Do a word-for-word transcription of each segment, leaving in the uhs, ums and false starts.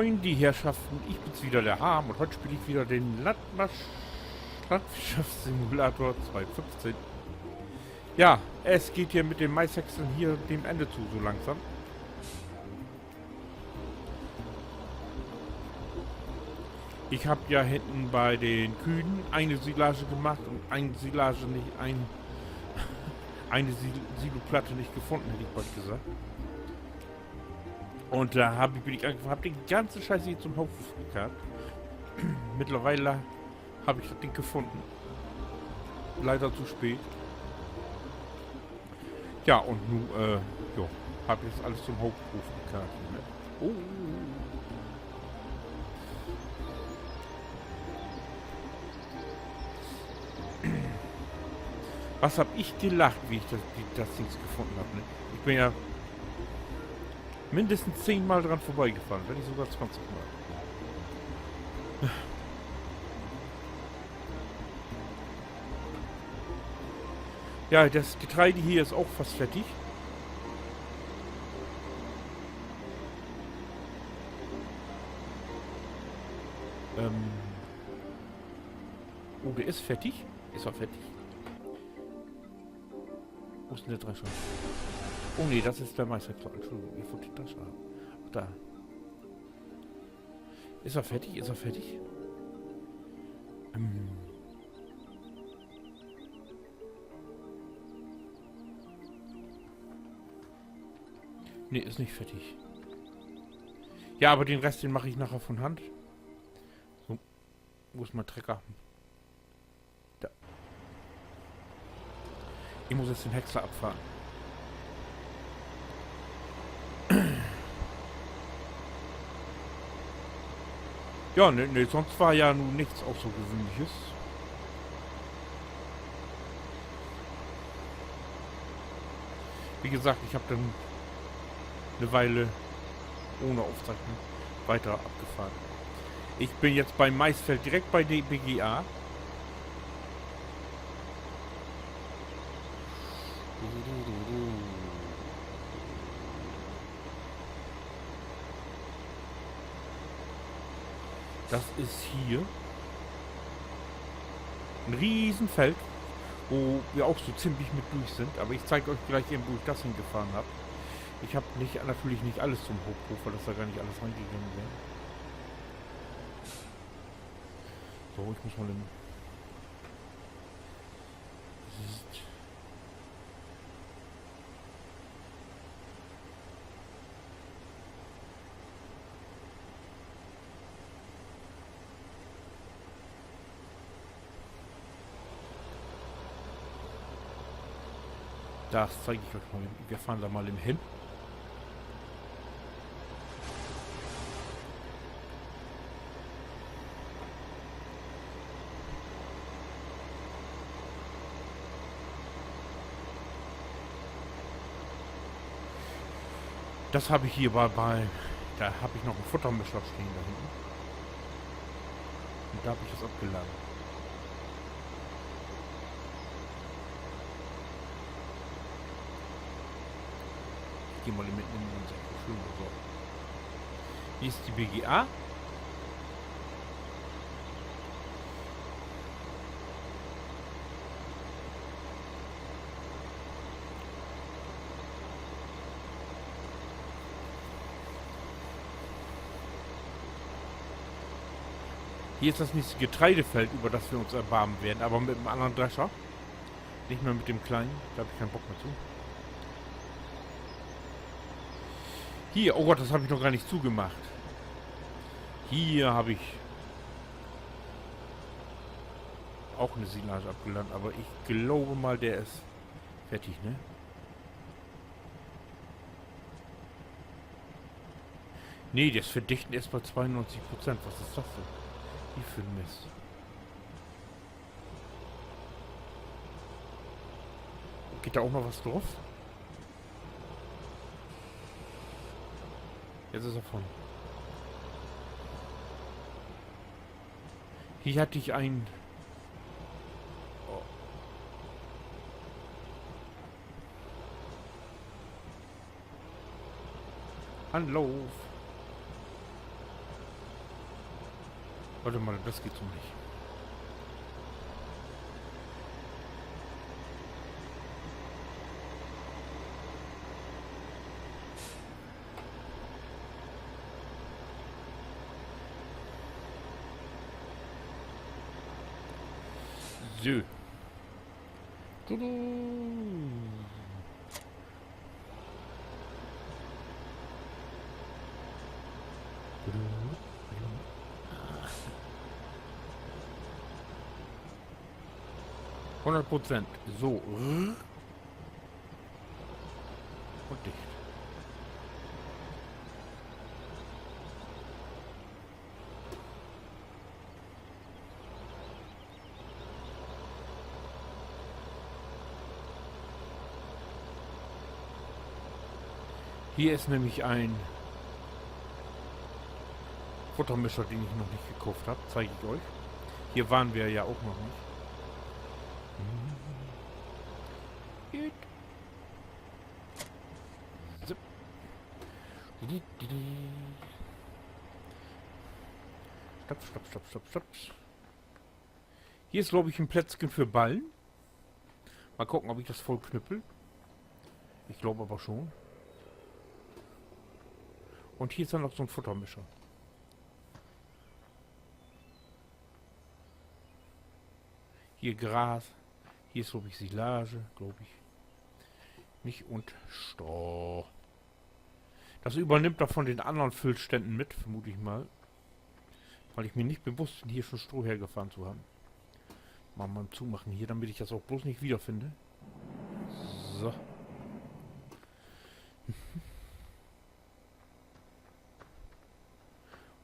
Moin, die Herrschaften, ich bin's wieder, der Harm, und heute spiele ich wieder den Landmasch-, Landwirtschaftssimulator zwei fünfzehn. Ja, es geht hier mit dem Maishäcksler hier dem Ende zu, so langsam. Ich hab ja hinten bei den Kühen eine Silage gemacht und eine Silage nicht, ein, eine Sil-, Siloplatte nicht gefunden, hätte ich bald gesagt. Und da hab ich, bin ich angefangen, hab den ganzen Scheiß hier zum Hof gekarrt. Mittlerweile hab ich das Ding gefunden. Leider zu spät. Ja, und nu, äh, ja, hab jetzt alles zum Hof gekarrt hier, ne? Oh. Was hab ich gelacht, wie ich das, wie das Dings gefunden hab, ne? Ich bin ja mindestens zehn Mal dran vorbeigefahren, wenn nicht sogar zwanzig Mal. Ja, das Getreide hier ist auch fast fertig. Ähm. Oh, der ist fertig. Ist er fertig? Wo ist denn der Drescher? Oh nee, das ist der Maishäcksler. Entschuldigung, ich wollte den Drescher haben. Ach, da. Ist er fertig? Ist er fertig? Ähm. Nee, ist nicht fertig. Ja, aber den Rest, den mache ich nachher von Hand. So, wo ist mein Trecker? Da. Ich muss jetzt den Häcksler abfahren. Ja, nee, nee, sonst war ja nun nichts Außergewöhnliches. Wie gesagt, ich hab dann eine Weile ohne Aufzeichnung weiter abgefahren. Ich bin jetzt beim Maisfeld direkt bei der B G A. Das ist hier ein Riesenfeld, wo wir auch so ziemlich mit durch sind. Aber ich zeige euch gleich eben, wo ich das hingefahren habe. Ich habe nicht, natürlich nicht alles zum Haupthof, weil das da gar nicht alles rangegangen wäre. So, ich muss mal den Das zeige ich euch mal. Wir fahren da mal hin. Das habe ich hier bei, bei, da habe ich noch einen Futtermischer stehen da hinten. Und da habe ich das abgeladen. Ich gehe mal mitten in den Sack. Schön so. Hier ist die B G A. Hier ist das nächste Getreidefeld, über das wir uns erbarmen werden, aber mit einem anderen Drescher. Nicht mehr mit dem kleinen, da habe ich keinen Bock mehr zu. Hier, oh Gott, das habe ich noch gar nicht zugemacht. Hier habe ich auch eine Silage abgeladen, aber ich glaube mal, der ist fertig, ne? Nee, das Verdichten ist bei zweiundneunzig Prozent. Was ist das denn? Wie für ein Mist. Geht da auch noch was drauf? Jetzt ist er voll. Hier hatte ich einen. Oh. Anlauf. Warte mal, das geht so nicht. So. Tudu. Hundert Prozent. So. Und dicht. Hier ist nämlich ein Futtermischer, den ich noch nicht gekauft hab. Zeig ich euch. Hier waren wir ja auch noch nicht. Gut. So. Stopp, stopp, stopp, stopp, stopp. Hier ist, glaub ich, ein Plätzchen für Ballen. Mal gucken, ob ich das voll knüppel. Ich glaub aber schon. Und hier ist dann noch so ein Futtermischer. Hier Gras. Hier ist, glaub ich, Silage, glaub ich. Nicht, und Stroh. Das übernimmt er von den anderen Füllständen mit, vermute ich mal. Weil ich mir nicht bewusst bin, hier schon Stroh hergefahren zu haben. Mal, mal zumachen hier, damit ich das auch bloß nicht wiederfinde. So.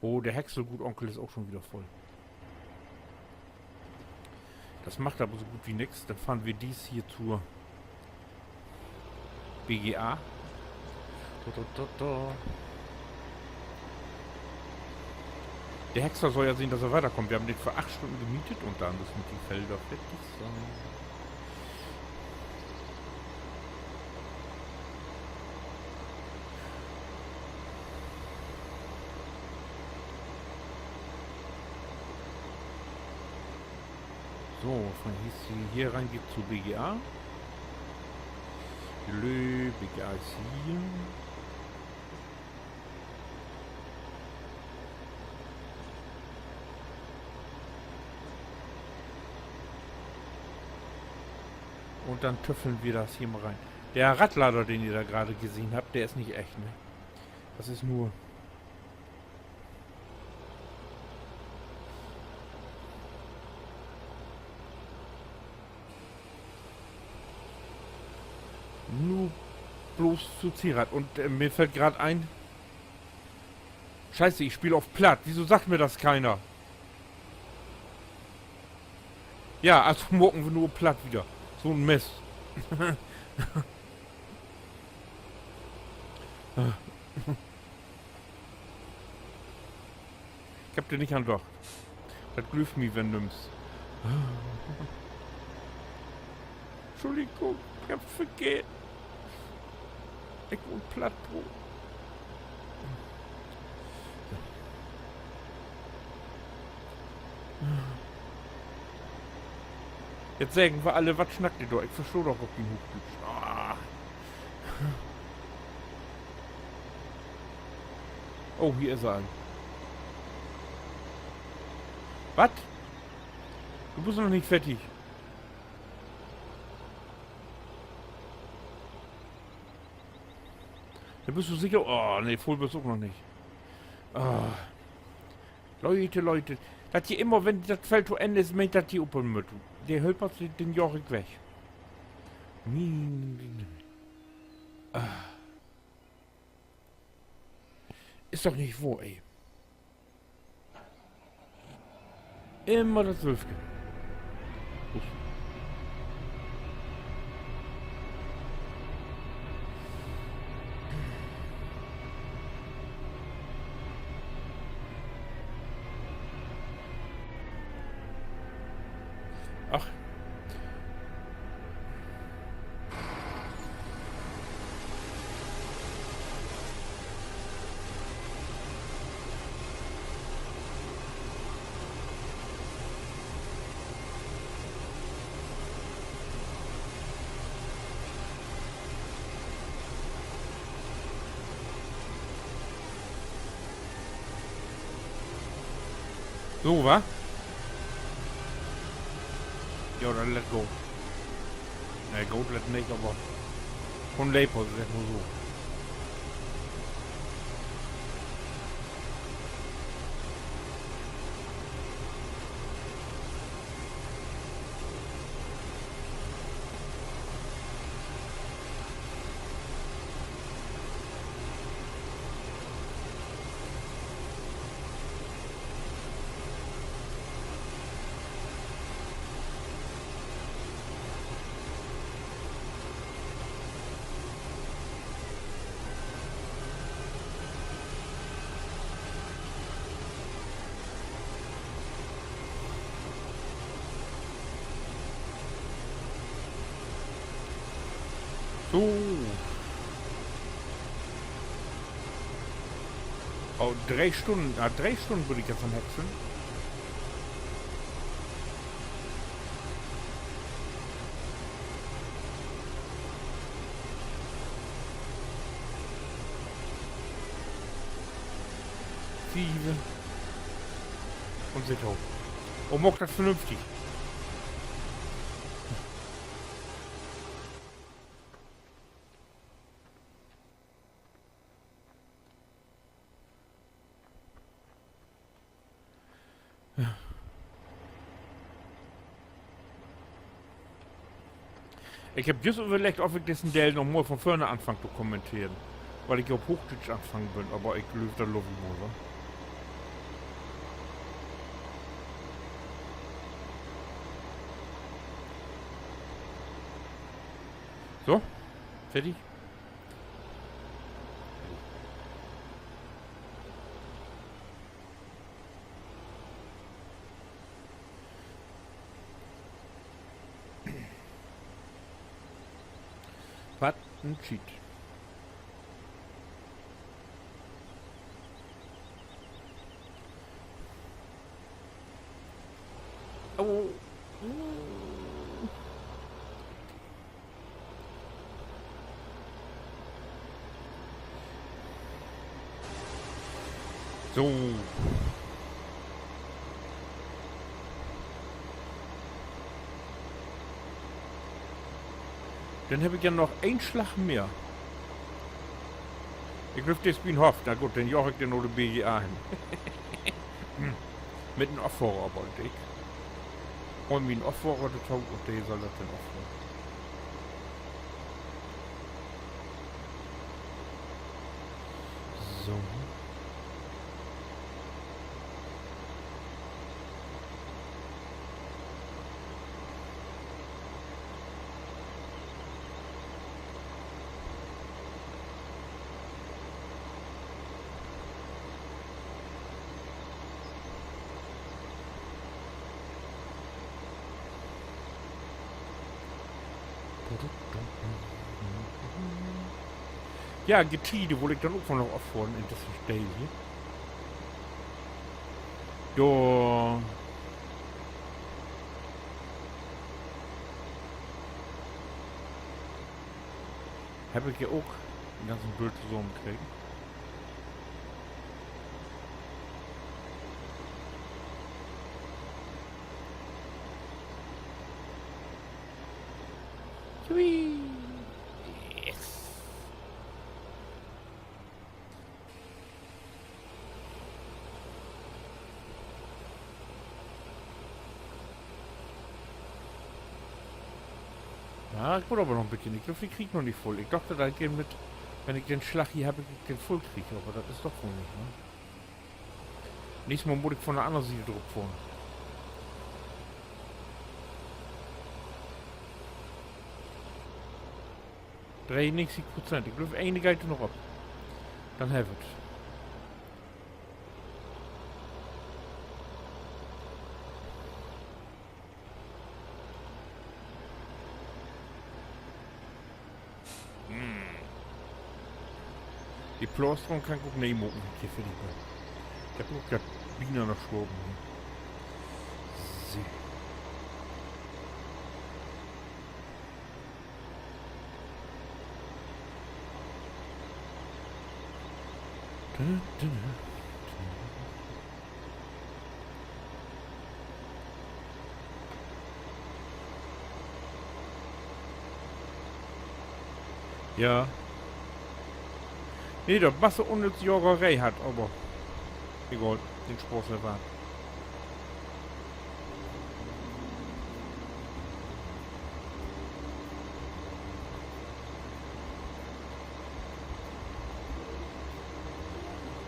Oh, der Häckselgutonkel ist auch schon wieder voll. Das macht aber so gut wie nix. Dann fahren wir dies hier zur B G A. Da, da, da, da. Der Häcksler soll ja sehen, dass er weiterkommt. Wir haben den für acht Stunden gemietet und da müssen die Felder fertig sein. So, von hier, hier rein geht's zu B G A. Lö, B G A ist hier. Und dann tüffeln wir das hier mal rein. Der Radlader, den ihr da gerade gesehen habt, der ist nicht echt, ne? Das ist nur Nur bloß zu Zierrad. Und, äh, mir fällt grad ein, Scheiße, ich spiel auf Platt. Wieso sagt mir das keiner? Ja, also maken wir nur Platt wieder. So 'n Mist. Ik hebb dor nich an dacht. Dat glöövt mi wenn nüms. Entschuldigung, ik hebb vergeten. Ik wull Platt bruken. Jetzt seggen wi alle, wat snackt de dor? Ik verstah doch ok keen Hoochdüütsch. Ah. Oh, hier is he. Wat? Du büst noch nich fertig. Do büst du seker? Oh, nee, vull büst ok noch nich. Ah. Leute, Leute. Dat hier immer, wenn dat Feld to Enn is, meent dat, de Opa mööt. De Hölpers, de, den jaag ik weg. Mien. Ah. Is doch nich wohr, ey. Immer dat Sülvige. Ups. Ach. So, wa? Ja, dann let go. Nee, goot, let nich, aver schon leper, segg mal so. So. Oh, dree Stunnen, ah, dree Stunnen bün ik jetzt an Häckseln. Fieve. Un sitt op. Un maak dat vernünftig. Ik heff jüst överleggt, of ik dissen Deel noch mal von vörne anfang to kommenteren. Wiel ik ja op Hoochdüütsch anfangen bün, aver ik glööv, dat laat ik mal, wa? So, fertig. Wat en Schiet. Oh. So. Denn heff ik ja noch een Slag mehr. Ik glööv, de is bi'n Hoff. Na goot, denn jaag ik den na de B G A hen. Mit en Affohrer, aver ik. Un mien Affohrer, de Tog, un de sall dat denn affohren. So. Ja, Getreide wull ik denn ok woll noch affohren in düsse Stell hier. Dor heff ik ja ok en ganzen Bült tosamenkregen. Hui. Yes. Ja, ik mutt aver noch en beten. Ik glööv, de krieg ik noch nich vull. Ik dach, dat ik den mit, wenn ik den Slag hier heff, ik den vull krieg, aver dat is doch woll nich, ne? Nächstmal mutt ik von de anner Siet drup fohren. Dreeunnegentig Prozent. Ik glööv, een geiht noch op. Denn heff ik 't. Hm. De Plaasterung kann ik ok nee maken, wenn ik hier fertig bün. Ik heff ok dat Bier noch schaven hier. So. Ja. Nee, dat was so unnütz Jageree hat, aver egal, den Spaaß weer 't waert.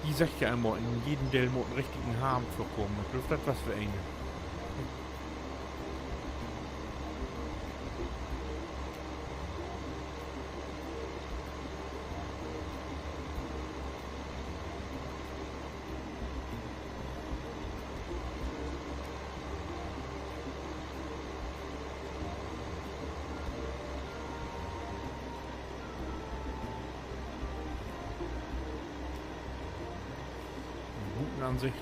Ji seggt ja immer, in jeden Deel mutt en richtigen Harm vörkamen. Ik glööv, dat was för een. Butenansicht.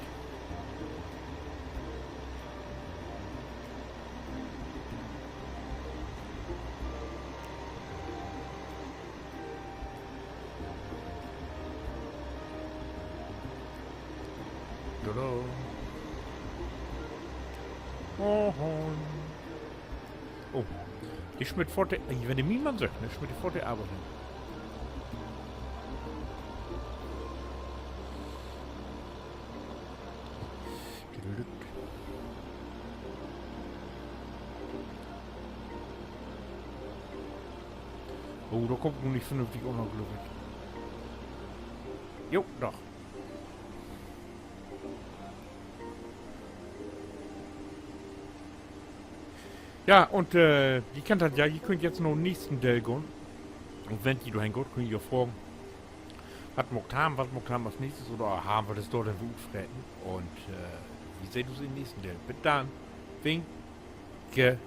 Tada. Moin. Oh, de smitt foort de, wenn de mien Mann seggt, ne, smitt de foort de Arbeit hen. Oh, dor kummt nu nich vernünftig ünner, glööv ik. Jo, doch. Ja, un, äh, ji kennt dat ja, ji köönt jetzt na 'n nächsten Deel gahn. Un wenn ji dor hen gaht, köönt ji ja fragen: Wat maakt Harm, wat maakt Harm as nächstes? Oder Harm, wat is dor denn för utfreten? Un, äh, wi seht us in'n nächsten Deel. Bit dann. Winke.